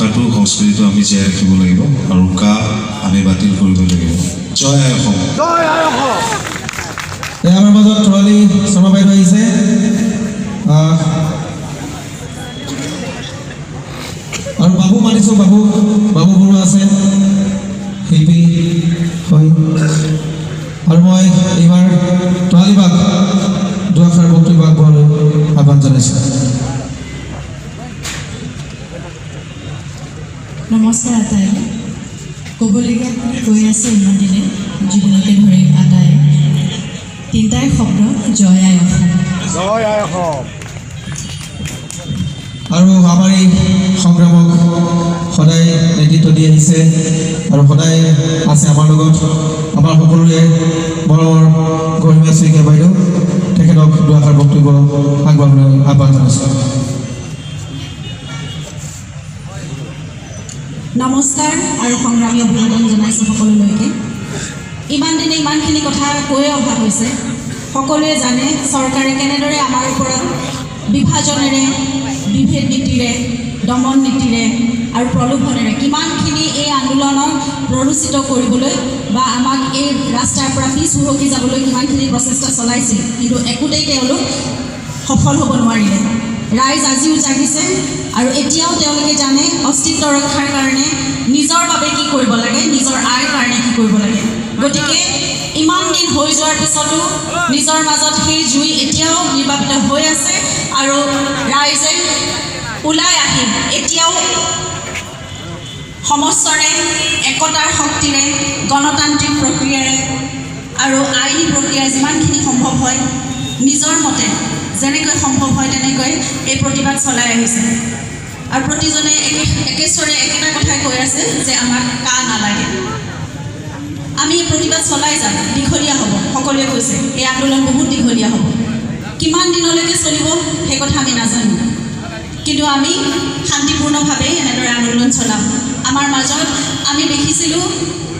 ভাষাটো, সংস্কৃতিটো আমি জীয়াই ৰাখিব লাগিব আৰু কা আমি বাতিল কৰিব লাগিব। জয় আই অসম। এই আমাৰ মাজত তৰালী শৰ্মা বাইদেউ আহিছে। আৰু বাবু মাতিছোঁ, বাবু, বাবু বৰুৱা আছে, শিল্পী হয়। আৰু মই এইবাৰ তৰালী বাক দুআষাৰ বক্তব্য আগবঢ়াবলৈ আহ্বান জনাইছোঁ। নমস্কাৰ আটাইলৈ। ক'বলগীয়াখিনি কৈ আছে ইমান দিনে জীৱনকে ধৰি আটাই। তিনিটাই শব্দ, জয় আই অসম। জয় আই অসম। আৰু আমাৰ এই সংগ্ৰামক সদায় নেতৃত্ব দি আহিছে আৰু সদায় আছে আমাৰ লগত আমাৰ সকলোৰে মৰমৰ গৰিমা শইকীয়া বাইদেউ, তেখেতক দুআষাৰ বক্তব্য আগবঢ়াবলৈ আহ্বান জনাইছোঁ। নমস্কাৰ আৰু সংগ্ৰামী অভিবাদন জনাইছোঁ সকলোলৈকে। ইমান দিনে ইমানখিনি কথা কৈয়ে অহা হৈছে। সকলোৱে জানে চৰকাৰে কেনেদৰে আমাৰ ওপৰত বিভাজনেৰে, বিভেদ নীতিৰে, দমন নীতিৰে আৰু প্ৰলোভনেৰে কিমানখিনি এই আন্দোলনক প্ৰৰোচিত কৰিবলৈ বা আমাক এই ৰাস্তাৰ পৰা পিছ হুহকি যাবলৈ কিমানখিনি প্ৰচেষ্টা চলাইছিল, কিন্তু একোতেই তেওঁলোক সফল হ'ব নোৱাৰিলে। ৰাইজ আজিও জাগিছে আৰু এতিয়াও তেওঁলোকে জানে অস্তিত্ব ৰক্ষাৰ কাৰণে নিজৰ বাবে কি কৰিব লাগে, নিজৰ আইৰ কাৰণে কি কৰিব লাগে। গতিকে ইমান দিন হৈ যোৱাৰ পিছতো নিজৰ মাজত সেই জুই এতিয়াও নিৰ্বাপিত হৈ আছে আৰু ৰাইজে ওলাই আহি এতিয়াও সমস্বৰে, একতাৰ শক্তিৰে, গণতান্ত্ৰিক প্ৰক্ৰিয়াৰে আৰু আইনী প্ৰক্ৰিয়াৰে যিমানখিনি সম্ভৱ হয়, নিজৰ মতে যেনেকৈ সম্ভৱ হয় তেনেকৈ এই প্ৰতিবাদ চলাই আহিছে। আৰু প্ৰতিজনে একেস্বৰে একেটা কথাই কৈ আছে যে আমাক কা নালাগে। আমি এই প্ৰতিবাদ চলাই যাম, দীঘলীয়া হ'ব। সকলোৱে কৈছে এই আন্দোলন বহুত দীঘলীয়া হ'ব। কিমান দিনলৈকে চলিব সেই কথা আমি নাজানো, কিন্তু আমি শান্তিপূৰ্ণভাৱে এনেদৰে আন্দোলন চলাম। আমাৰ মাজত আমি দেখিছিলোঁ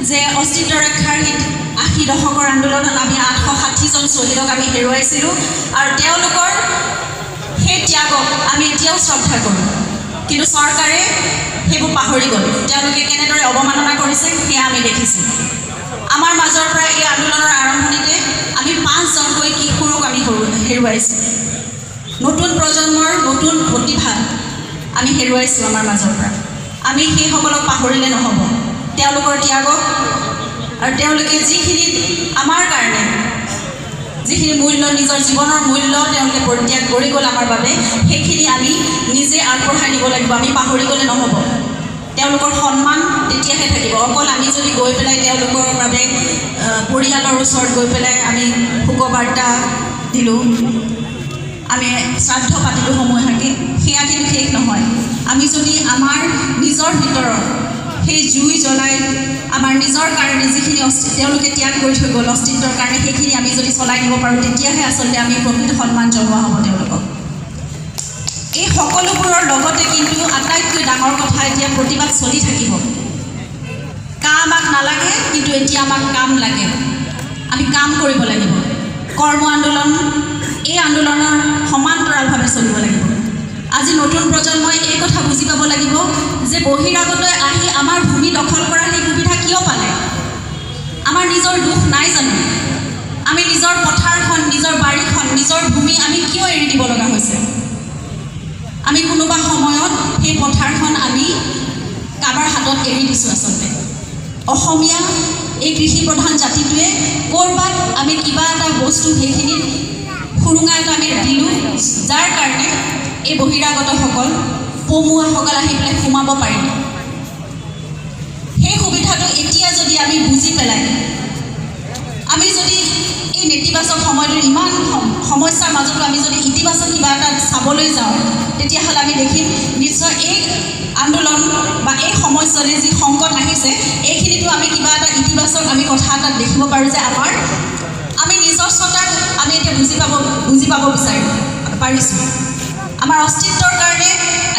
যে অস্তিত্ব ৰক্ষাৰ 80 দশকৰ আন্দোলনত আমি 860জন শ্বহীদক আমি হেৰুৱাইছিলোঁ আৰু তেওঁলোকৰ সেই ত্যাগক আমি এতিয়াও শ্ৰদ্ধা কৰোঁ। কিন্তু চৰকাৰে সেইবোৰ পাহৰি গ'ল। তেওঁলোকে কেনেদৰে অৱমাননা কৰিছে সেয়া আমি দেখিছোঁ। আমাৰ মাজৰ পৰা এই আন্দোলনৰ আৰম্ভণিতে আমি 5জনকৈ কিশোৰক আমি হেৰুৱাইছোঁ। নতুন প্ৰজন্মৰ নতুন প্ৰতিভা আমি হেৰুৱাইছোঁ আমাৰ মাজৰ পৰা। আমি সেইসকলক পাহৰিলে নহ'ব। তেওঁলোকৰ ত্যাগক আৰু তেওঁলোকে যিখিনি আমাৰ কাৰণে যিখিনি মূল্য, নিজৰ জীৱনৰ মূল্য তেওঁলোকে পৰিত্যাগ কৰি গ'ল আমাৰ বাবে, সেইখিনি আমি নিজে আগবঢ়াই নিব লাগিব। আমি পাহৰি গ'লে নহ'ব। তেওঁলোকৰ সন্মান তেতিয়াহে থাকিব। অকল আমি যদি গৈ পেলাই তেওঁলোকৰ বাবে পৰিয়ালৰ ওচৰত গৈ পেলাই আমি শোকবাৰ্তা দিলোঁ, আমি শ্ৰাদ্ধ পাতিলোঁ সমূহীয়াকৈ, সেয়া কিন্তু শেষ নহয়। আমি যদি আমাৰ নিজৰ ভিতৰত সেই জুই জ্বলাই আমাৰ নিজৰ কাৰণে যিখিনি তেওঁলোকে ত্যাগ কৰি থৈ গ'ল অস্তিত্বৰ কাৰণে, সেইখিনি আমি যদি চলাই নিব পাৰোঁ, তেতিয়াহে আচলতে আমি প্ৰকৃত সন্মান জনোৱা হ'ব তেওঁলোকক। এই সকলোবোৰৰ লগতে কিন্তু আটাইতকৈ ডাঙৰ কথা, এতিয়া প্ৰতিবাদ চলি থাকিব। কা আমাক নালাগে, কিন্তু এতিয়া আমাক কাম লাগে। আমি কাম কৰিব লাগিব। কৰ্ম আন্দোলন এই আন্দোলনৰ সমান্তৰালভাৱে চলিব লাগিব। আজি নতুন প্ৰজন্মই এই কথা বুজি পাব লাগিব যে বহিৰাগতই আহি আমাৰ ভূমি দখল কৰাৰ সেই সুবিধা কিয় পালে? আমাৰ নিজৰ দোষ নাই জানো? আমি নিজৰ পথাৰখন, নিজৰ বাৰীখন, নিজৰ ভূমি আমি কিয় এৰি দিব লগা হৈছে? আমি কোনোবা সময়ত সেই পথাৰখন আমি কাৰোবাৰ হাতত এৰি দিছোঁ। আচলতে অসমীয়া এই কৃষি প্ৰধান জাতিটোৱে ক'ৰবাত আমি কিবা এটা বস্তু সেইখিনিত সুৰুঙা এটা আমি দিলোঁ, যাৰ কাৰণে এই বহিৰাগতসকল, পমুৱাসকল আহি পেলাই সোমাব পাৰিলে। সেই সুবিধাটো এতিয়া যদি আমি বুজি পেলাই আমি যদি এই নেতিবাচক সময়টোৰ ইমান সমস্যাৰ মাজতো আমি যদি ইতিবাচক কিবা এটা চাবলৈ যাওঁ, তেতিয়াহ'লে আমি দেখিম নিশ্চয় এই আন্দোলন বা এই সমস্যাৰে যি সংকট আহিছে, এইখিনিতো আমি কিবা এটা ইতিবাচক আমি কথা এটা দেখিব পাৰোঁ যে আমি নিজস্বতাক আমি এতিয়া বুজি পাব পাৰিছোঁ। আমাৰ অস্তিত্বৰ কাৰণে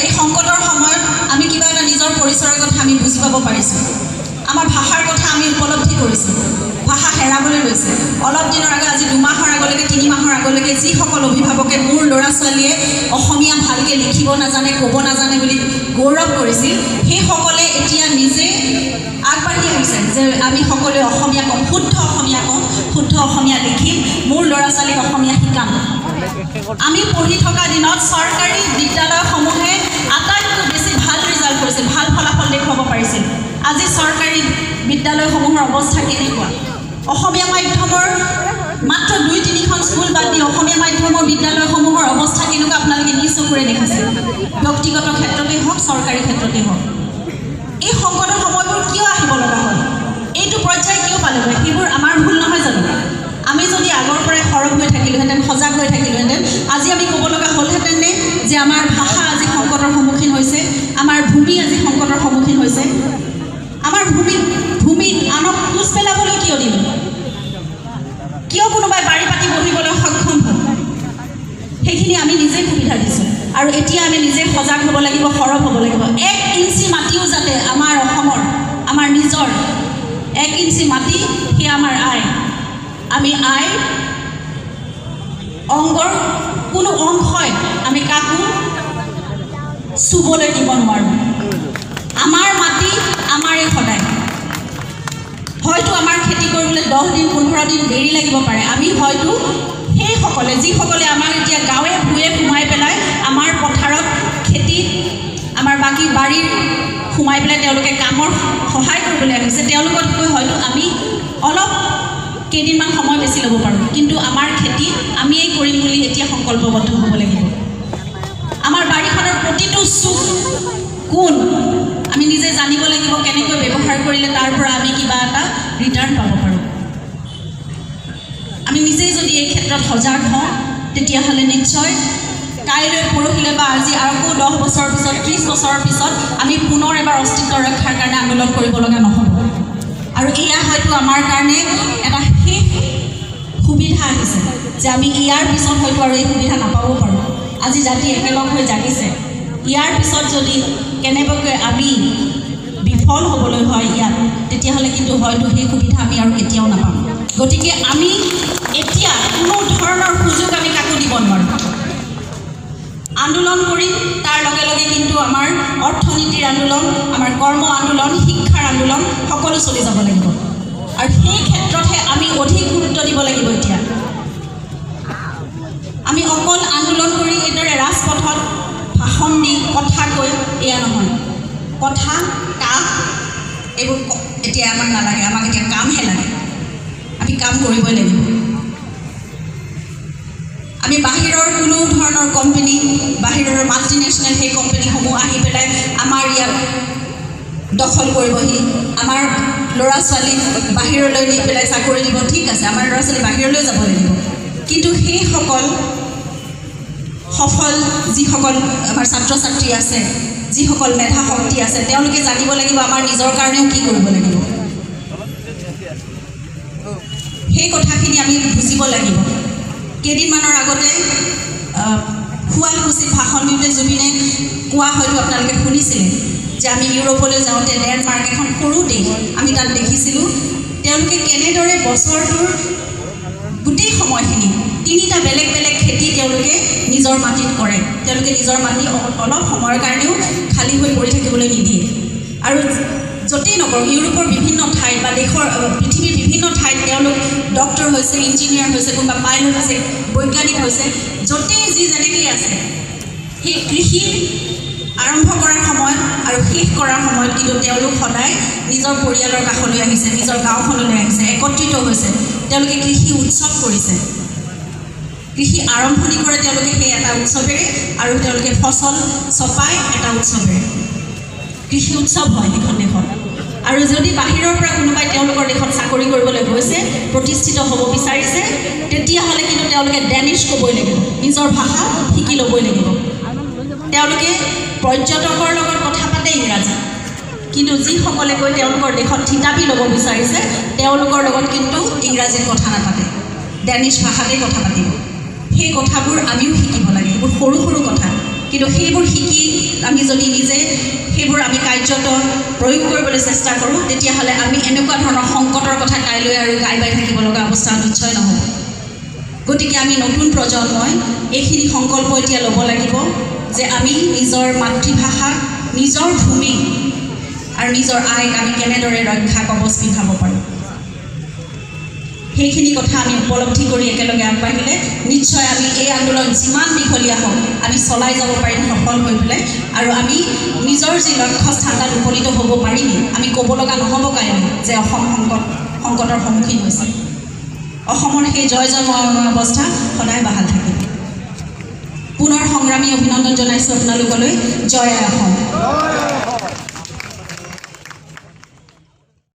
এই সংকটৰ সময়ত আমি কিবা এটা নিজৰ পৰিচয়ৰ কথা আমি বুজি পাব পাৰিছোঁ। আমাৰ ভাষাৰ কথা আমি উপলব্ধি কৰিছোঁ। ভাষা হেৰাবলৈ লৈছে। অলপ দিনৰ আগত, আজি 2 মাহৰ আগলৈকে, 3 মাহৰ আগলৈকে যিসকল অভিভাৱকে মোৰ ল'ৰা ছোৱালীয়ে অসমীয়া ভালকৈ লিখিব নাজানে, ক'ব নাজানে বুলি গৌৰৱ কৰিছিল, সেই এতিয়া নিজে আগবাঢ়ি আহিছে যে আমি সকলোৱে অসমীয়া ক'ম, শুদ্ধ অসমীয়া ক'ম, শুদ্ধ অসমীয়া লিখিম, মোৰ ল'ৰা ছোৱালীক অসমীয়া শিকাম। আমি পঢ়ি থকা দিনত চৰকাৰী বিদ্যালয়সমূহে আটাইতকৈ বেছি ভাল ৰিজাল্ট কৰিছিল, ভাল ফলাফল দেখুৱাব পাৰিছিল। আজি চৰকাৰী বিদ্যালয়সমূহৰ অৱস্থা কেনেকুৱা? অসমীয়া মাধ্যমৰ মাত্ৰ দুই তিনিখন স্কুল বাদ দি অসমীয়া মাধ্যমৰ বিদ্যালয়সমূহৰ অৱস্থা কেনেকুৱা আপোনালোকে নিজ চকুৰে দেখিছে, ব্যক্তিগত ক্ষেত্ৰতেই হওক, চৰকাৰী ক্ষেত্ৰতেই হওক। এই সংকটৰ সময়বোৰ কিয় আহিব লগা হ'ল? এইটো পৰ্যায় কিয় পালেগৈ? সেইবোৰ আমাৰ ভুল নহয় জানো? আমি যদি আগৰ পৰাই সৰব হৈ থাকিলোহেঁতেন, সজাগ হৈ থাকিলোহেঁতেন, আজি আমি ক'ব লগা হ'লহেঁতেন নে যে আমাৰ ভাষা আজি সংকটৰ সন্মুখীন হৈছে, আমাৰ ভূমি আজি সংকটৰ সন্মুখীন হৈছে? আমাৰ ভূমিত আনক খোজ পেলাবলৈ কিয় দিম? কিয় কোনোবাই বাৰী পাতি বহিবলৈ সক্ষম হ'ল? সেইখিনি আমি নিজেই সুবিধা দিছোঁ আৰু এতিয়া আমি নিজে সজাগ হ'ব লাগিব, সৰব হ'ব লাগিব। 1 ইঞ্চি মাটিও যাতে আমাৰ অসমৰ, আমাৰ নিজৰ 1 ইঞ্চি মাটি, সেয়া আমাৰ আই। আমি আইৰ অংগৰ কোনো অংশই আমি কাকো চুবলৈ দিব নোৱাৰোঁ। আমাৰ মাটি আমাৰেই সদায়। হয়তো আমাৰ খেতি কৰিবলৈ 10 দিন, 15 দিন দেৰি লাগিব পাৰে। আমি হয়তো সেইসকলে, যিসকলে আমাক এতিয়া গাঁৱে ভূঞে সোমাই পেলাই আমাৰ পথাৰত খেতিত, আমাৰ বাকী বাৰীত সোমাই পেলাই তেওঁলোকে কামৰ সহায় কৰিবলৈ আহিছে, তেওঁলোকতকৈ হয়তো আমি অলপ কেইদিনমান সময় বেছি ল'ব পাৰোঁ, কিন্তু আমাৰ খেতি আমিয়েই কৰিম বুলি এতিয়া সংকল্পবদ্ধ হ'ব লাগিব। আমাৰ বাৰীখনৰ প্ৰতিটো চুক কোণ আমি নিজে জানিব লাগিব, কেনেকৈ ব্যৱহাৰ কৰিলে তাৰ পৰা আমি কিবা এটা ৰিটাৰ্ণ পাব পাৰোঁ। আমি নিজেই যদি এই ক্ষেত্ৰত সজাগ হওঁ, তেতিয়াহ'লে নিশ্চয় কাইলৈ, পৰহিলৈ বা আজি আকৌ 10 বছৰৰ পিছত, 30 বছৰৰ পিছত আমি পুনৰ এবাৰ অস্তিত্ব ৰক্ষাৰ কাৰণে আন্দোলন কৰিব লগা নহ'ব। আৰু এয়া হয়তো আমাৰ কাৰণে এটা শেষ সুবিধা আহিছে যে আমি ইয়াৰ পিছত হয়তো আৰু এই সুবিধা নাপাবও পাৰোঁ। আজি জাতি একেলগ হৈ জাগিছে। ইয়াৰ পিছত যদি কেনেবাকৈ আমি বিফল হ'বলৈ হয় ইয়াত, তেতিয়াহ'লে কিন্তু হয়তো সেই সুবিধা আমি আৰু কেতিয়াও নাপাম। গতিকে আমি এতিয়া কোনো ধৰণৰ সুযোগ আমি কাকো দিব নোৱাৰোঁ। আন্দোলন কৰিম, তাৰ লগে লগে কিন্তু আমাৰ অৰ্থনীতিৰ আন্দোলন, আমাৰ কৰ্ম আন্দোলন, শিক্ষাৰ আন্দোলন সকলো চলি যাব লাগিব আৰু সেই ক্ষেত্ৰতহে আমি অধিক গুৰুত্ব দিব লাগিব। এতিয়া আমি অকল আন্দোলন কৰি এইদৰে ৰাজপথত ভাষণ দি কথা কৈ এয়া নহয়। কথা কাম এইবোৰ এতিয়া আমাক নালাগে, আমাক এতিয়া কামহে লাগে। আমি কাম কৰিবই লাগিব। আমি বাহিৰৰ কোনো ধৰণৰ কোম্পানী, বাহিৰৰ মাল্টিনেশ্যনেল সেই কোম্পানীসমূহ আহি পেলাই আমাৰ ইয়াত দখল কৰিবহি, আমাৰ ল'ৰা ছোৱালীক বাহিৰলৈ নি পেলাই চাকৰি দিব। ঠিক আছে, আমাৰ ল'ৰা ছোৱালী বাহিৰলৈ যাব লাগিব, কিন্তু সেইসকল সফল যিসকল আমাৰ ছাত্ৰ ছাত্ৰী আছে, যিসকল মেধা শক্তি আছে, তেওঁলোকে জানিব লাগিব আমাৰ নিজৰ কাৰণেও কি কৰিব লাগিব। সেই কথাখিনি আমি বুজিব লাগিব। কেইদিনমানৰ আগতে শুৱালকুছিত ভাষণ দিওঁতে জুবিনে কোৱা হয়তো আপোনালোকে শুনিছিলে যে আমি ইউৰোপলৈ যাওঁতে ডেনমাৰ্ক এখন সৰু দেশ, আমি তাত দেখিছিলোঁ তেওঁলোকে কেনেদৰে বছৰটোৰ গোটেই সময়খিনি তিনিটা বেলেগ বেলেগ খেতি তেওঁলোকে নিজৰ মাটিত কৰে। তেওঁলোকে নিজৰ মাটি অলপ সময়ৰ কাৰণেও খালী হৈ পৰি থাকিবলৈ নিদিয়ে। আৰু য'তেই নকৰক, ইউৰোপৰ বিভিন্ন ঠাইত বা দেশৰ পৃথিৱীৰ বিভিন্ন ঠাইত তেওঁলোক ডক্টৰ হৈছে, ইঞ্জিনিয়াৰ হৈছে, কোনোবা পাইলট হৈছে, বৈজ্ঞানিক হৈছে, য'তেই যি যেনেকেই আছে, সেই কৃষি আৰম্ভ কৰাৰ সময়ত আৰু শেষ কৰাৰ সময়ত কিন্তু তেওঁলোক সদায় নিজৰ পৰিয়ালৰ কাষলৈ আহিছে, নিজৰ গাঁওখনলৈ আহিছে, একত্ৰিত হৈছে। তেওঁলোকে কৃষি উৎসৱ কৰিছে। কৃষি আৰম্ভণি কৰে তেওঁলোকে সেই এটা উৎসৱেৰে আৰু তেওঁলোকে ফচল চপাই এটা উৎসৱেৰে। কৃষি উৎসৱ হয় সেইখন দেশত। আৰু যদি বাহিৰৰ পৰা কোনোবাই তেওঁলোকৰ দেশত চাকৰি কৰিবলৈ গৈছে, প্ৰতিষ্ঠিত হ'ব বিচাৰিছে, তেতিয়াহ'লে কিন্তু তেওঁলোকে ডেনিছ ক'বই লাগিব, নিজৰ ভাষা শিকি ল'বই লাগিব। তেওঁলোকে পৰ্যটকৰ লগত কথা পাতে ইংৰাজী, কিন্তু যিসকলে গৈ তেওঁলোকৰ দেশত থিতাপি ল'ব বিচাৰিছে, তেওঁলোকৰ লগত কিন্তু ইংৰাজীত কথা নাপাতে, ডেনিছ ভাষাতেই কথা পাতিব। সেই কথাবোৰ আমিও শিকিব লাগে। সেইবোৰ সৰু সৰু কথা, কিন্তু সেইবোৰ শিকি আমি যদি নিজে সেইবোৰ আমি কাৰ্যত প্ৰয়োগ কৰিবলৈ চেষ্টা কৰোঁ, তেতিয়াহ'লে আমি এনেকুৱা ধৰণৰ সংকটৰ কথা কাইলৈ আৰু গাই বাই থাকিব লগা অৱস্থা নিশ্চয় নহ'ব। গতিকে আমি নতুন প্ৰজন্মই এইখিনি সংকল্প এতিয়া ল'ব লাগিব যে আমি নিজৰ মাতৃভাষা, নিজৰ ভূমি আৰু আৰু নিজৰ আইক আমি কেনেদৰে ৰক্ষা কৱচ পিন্ধাব পাৰোঁ, সেইখিনি কথা আমি উপলব্ধি কৰি একেলগে আগবাঢ়িলে নিশ্চয় আমি এই আন্দোলন যিমান দীঘলীয়া হওক আমি চলাই যাব পাৰিম সফল হৈ পেলাই। আৰু আমি নিজৰ যি লক্ষ্য স্থান তাত উপনীত হ'ব পাৰিমেই। আমি ক'ব লগা নহ'ব কাইলৈ যে অসম সংকটৰ সন্মুখীন হৈছে। অসমৰ সেই জয় জয় ময় ময় অৱস্থা সদায় বাহাল থাকিব। পুনৰ সংগ্ৰামী অভিনন্দন জনাইছোঁ আপোনালোকলৈ। জয় আই অসম।